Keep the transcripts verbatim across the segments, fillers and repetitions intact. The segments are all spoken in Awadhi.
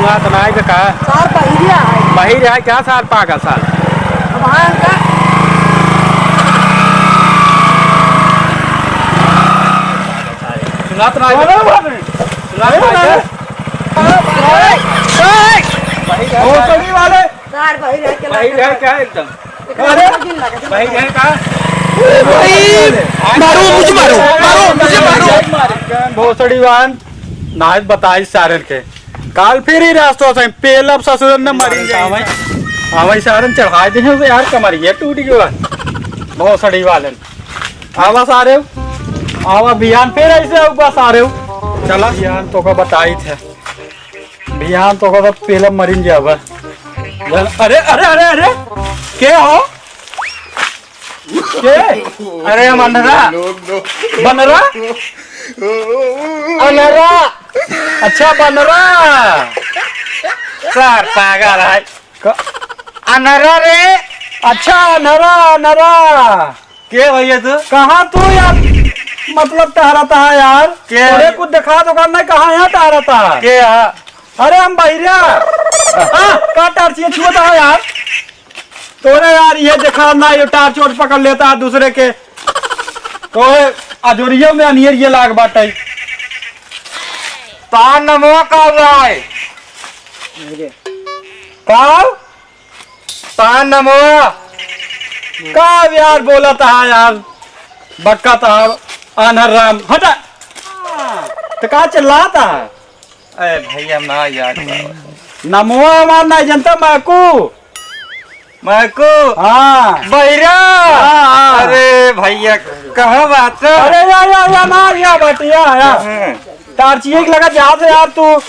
बात नाई तो का? सार बहिरिया है। बहिर है क्या सार पागल सार? अब हाँ का? सुनात नाई तो। सुनात नाई तो। भोसड़ी वाले। सार बहिर है के बहिर है क्या एकदम? अरे, बहिर है का? भाई, मारो, मुझे मारो, मारो, मुझे मारो। भोसड़ी वान, नाई बताई सारन के। काल फिर ही रास्तों से पेलब ससुरन न मरी जाए। आवे सारन चढ़ाए दे हैं यार, कमरिया टूट गया। भोसड़ी वालन। आवा सारे, आवा बिहान फिर ऐसे आऊ बा सारे। चला। बिहान तो का बताई थे। बिहान तो का पेलब मरिन जावा। अरे, अरे, अरे, अरे, के हो? के? अरे, हम अनरा। बनरा? अनरा। अच्छा, बनरा। सार पागल है। क-, अनरा रे। अच्छा, अनरा, अनरा। के भैया तू? कहाँ तू यार, मतलब टहरता है यार? के तोरे है? कुछ देखा तो कर नहीं, कहाँ यहाँ टहरता है? के है? अरे हम बहिरिया। हाँ, का टार्चिया छुअता है यार? तोरे यार ये देखा ना, ये टार्च वार्च पकड़ लेता है दूसरे के। तो ये अजोरिया में अनियर ये लाग बाटे। तार नमवा का हुआ है? का? तान नमो। का यार बोलत हा यार? बक्का ता आन्हर राम, हटा। तो का चिल्लात हा? अरे भैया ना यार। नमो हमार ना जनता माकू। माकू? हाँ। बहिरा? हाँ, हाँ। अरे भैया, कहाँ बात? अरे या, या, या ना, या बात, या, या। हाँ। टार्च एक लगा जहाँ से यार तू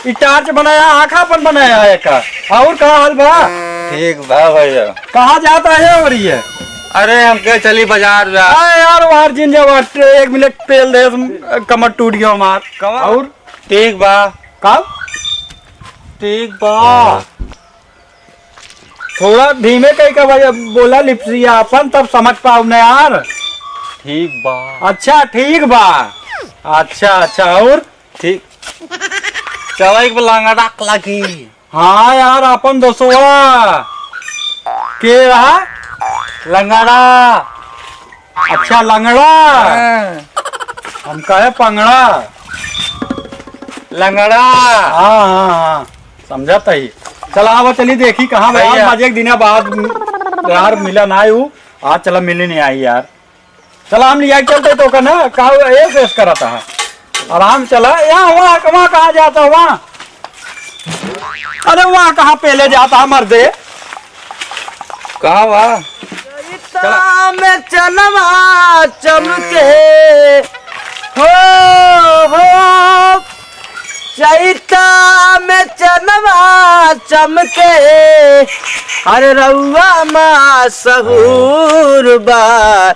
ई टार्च बनाया, आँख अपन बनाया है का? और का हाल बा? ठीक बा भैया। कहाँ जात रहे हो रही है? अरे हम कहे चली बाजार जा। हाँ यार, वहाँ जिन जावा, एक मिनट पेल दे, कमर टूट गया हमार। कमर? और? ठीक बा। का? ठीक बा। थोड़ा धीमे कही का भाई, अब बोला लिपसिया अपन, तब समझ पाऊ ना यार। ठीक बा। अच्छा, ठीक बा। अच्छा, अच्छा, और? ठीक। चला एक लंगड़ा लगी। हाँ यार, अपन दोस्तवा। के रहा? लंगड़ा। अच्छा, लंगड़ा। हाँ। हम कहे पंगड़ा। लंगड़ा। हाँ, हाँ, हाँ। समझत ही। चला, आवा, चली देखी, कहाँ बा भैया। आज एक दिना बाद यार मिला ना आयु। आज चला, मिले नहीं आई यार। चला, हम लिया के चलते तो का ना, का ऐस ऐस करत है। आराम चला, यहाँ, वहाँ, वहाँ कहाँ जाता, वहाँ? अरे, वहाँ कहाँ पहले जाता, मर्दे? कहाँ बा? चैता में चनवा चमके, हो, हो, चैता में चनवा चमके, अरे रउआ मशहूर बा,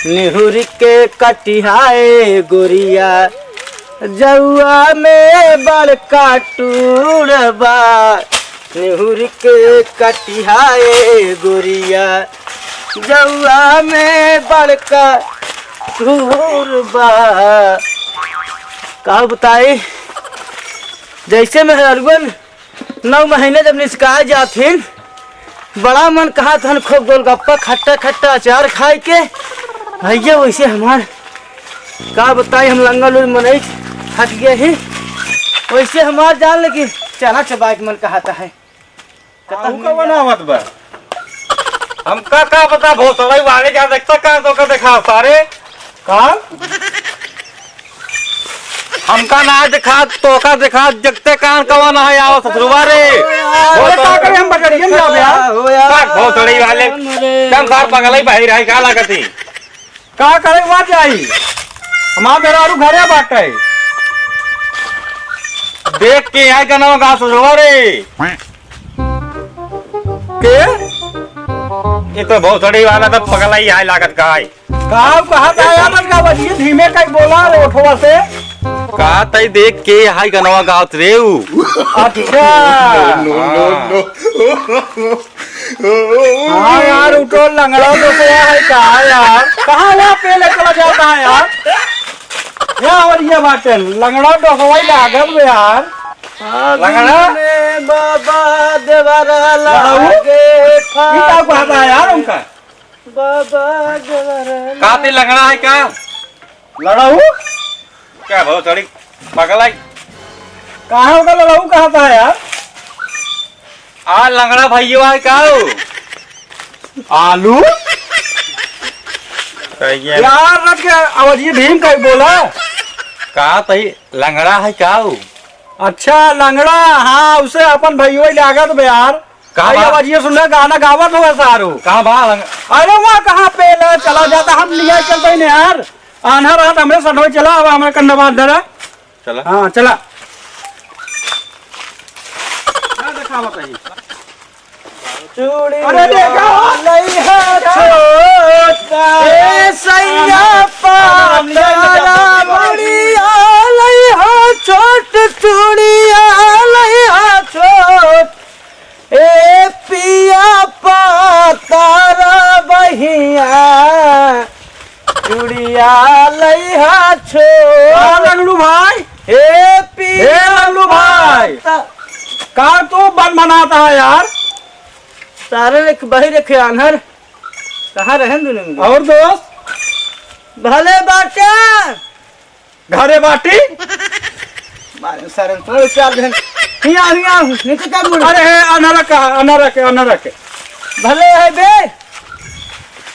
निहुर के कटिहाए गोरिया, जउआ में बड़का टूर बा, निहुर के कटिहाए गोरिया, जउआ में बड़का टूर बा। का बताई, जैसे मेहरारुअन नौ महीने जब निसकाय जाथिन, बड़ा मन कहत हन खूब गोलगप्पा, खट्टा खट्टा अचार खाए के। भैया, वैसे हमार का बताई, हम लंगड़ लूर मनई थक गए ही। वैसे हमार जान ले कि चना चबाए के मन कहत है। आऊ का बनावत बा? हमका का पता, भोसड़ई वाले क्या देखता, का तो का देखा सारे। का? हमका ना देखा, तोका देखा, जगते कान कवा ना है, आओ ससुरवा रे। अरे का करे, हम बटरियन जाबे यार। हो यार। भाग भोसड़ी वाले। अरे। कम सार पगलई बाहिर आई, का लागत ही? का करे, वहाँ जाई? हमार मेहरारू घरे बाटे। देख के आई कनवा का ससुरवा रे। के? ये तो भोसड़ी वाला तो पगलई आए लागत का है। का कहत आया मन का बजिए धीमे कई बोला रे ओठवा से। का तई देख के हाई गनवा गावत रे उ। अच्छा। No, no, no, no। हाँ यार, उठो लंगड़ा तो से है का यार? कहाँ वहाँ पे लेकर जाता है यार? क्या हो रही है बातें? लंगड़ा तो हवाई लागल में यार। लंगड़ा? बाबा देवरा लड़ाऊ? लागे ई का कहता है यार उनका? बाबा देवरा का ते लंगड़ा है का? लड़ाऊ? क्या बहुत बड़ी पागल है? कहाँ होगा लड़ाऊ कहता है यार? आ लंगड़ा भैया है का हो? आलू? कहिए। यार, रख के आवाज ये भीम का ही बोला। का तई लंगड़ा है का हो? अच्छा, लंगड़ा, हाँ, उसे अपन भैया ही लागत बे यार। कहाँ भाई, बा? आवाज ये सुन ले, गाना गावत हो सारो। कहाँ बा लंग- अरे, वहाँ कहाँ पे ले चला जाता, हम लिया चलते ही नहीं यार। आन्हर रात हमरे सठवे चला, अब हमरे कंधा बांध धरा। चला। हाँ, चला। क्या देखावत है? चूड़ी अरे देखा हो। लइहा छोटा। ए सैया पातारा मुड़िया लइहा छोट चूड़िया लइहा छोट। ए पिया पातारा बहिया चूड़िया लइहा छोट। का लंगड़ू भाई? ए पिया हे लल्लू भाई। पाता- का तू बन बनाता है यार? सारे एक बही रखे आन्हर। कहाँ रहेन दुनिया में? और दोस्त? भले बाटे। घरे बाटी? मारे सारे थोड़े चार दिन। हिया, हिया, नीचे कर मुड़। अरे हे, अनरक, अनरक, अनरक। भले है बे।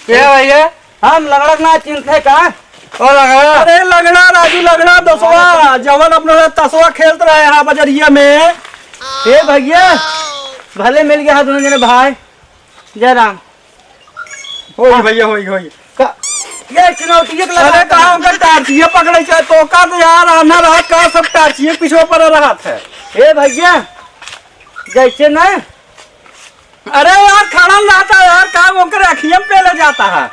क्या भैया? हम लंगड़ा ना चिन्हत है का? ओ लंगड़ा। अरे लंगड़ा, राजू लंगड़ा, दसवा, जवन अपने साथ तसवा खेलत रहे हा बजरिया में। हे भैया, भले मिल गया हा दुनो जने भाई। जय राम। होई भैया, होई, होई। का, ये चुनौती एक लगा अरे का उनका टार्चिये पकड़े चाहे तो का तो यार, आन्हर रात का सब टार्चिये पीछे पर रहत है। हे भैया, जैसे ना अरे यार, खड़ा न रहता यार, का ओकर अखिया में पेले जाता है?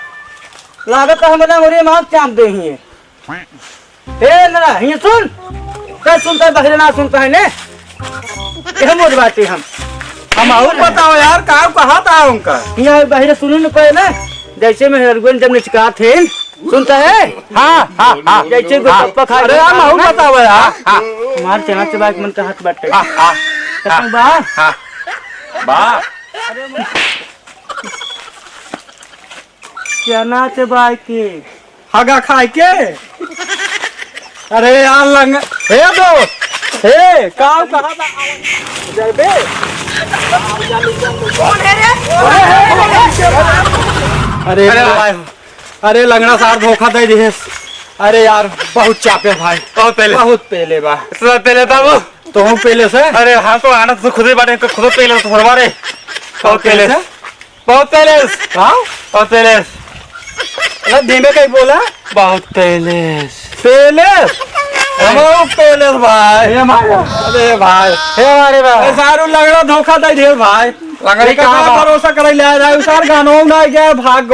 लागत है हमरे अंगुरी में आग चाप दे ही है। ए, ना, ये सुन। का सुनता है, बहिरे ना सुनता है ने? ये मोर बात है हम। हम और बताओ यार, का कहा था उनका? यहाँ बहिरे सुनू न पहले, जैसे में हरगुन जब निचकात है, सुनता है? हाँ, हाँ, हाँ। जैसे हाँ। गोलगप्पा खा अरे यार, महू ना? बतावा यार। हाँ, हाँ। हमार चना चबाए के मन कहत बाटे। हाँ, हाँ। कसम बा? हाँ। बा। चना चबाए के। हगा खाए के? अरे यार, लंग-, हे दोस्त, हे, का कहा था? जय बे। कौन है रे? अरे अरे भाई। भाई। अरे लंगड़ा सार धोखा दे दिहेस। अरे यार, बहुत चापे भाई। बहुत पहले। बहुत पहले बा। इतना पहले था वो। तो हम पहले से? अरे हम तो आनंद से खुदे बाटे, खुदे पहले तो फरवा रे। बहुत पहले से? बहुत पहले से। हाँ? बहुत पहले से। अरे धीमे कहीं बोला। बहुत पहले से। पहले से? हम बहुत पहले से भाई। हे माया। अरे भाई। हे हमारे भाई। ए, सारू लंगड़ा धोखा दे दिहेस भाई। लंगड़ा एका कहाँ का बा? भरोसा करे ले आ रहा है, सार गानो ना गया, भाग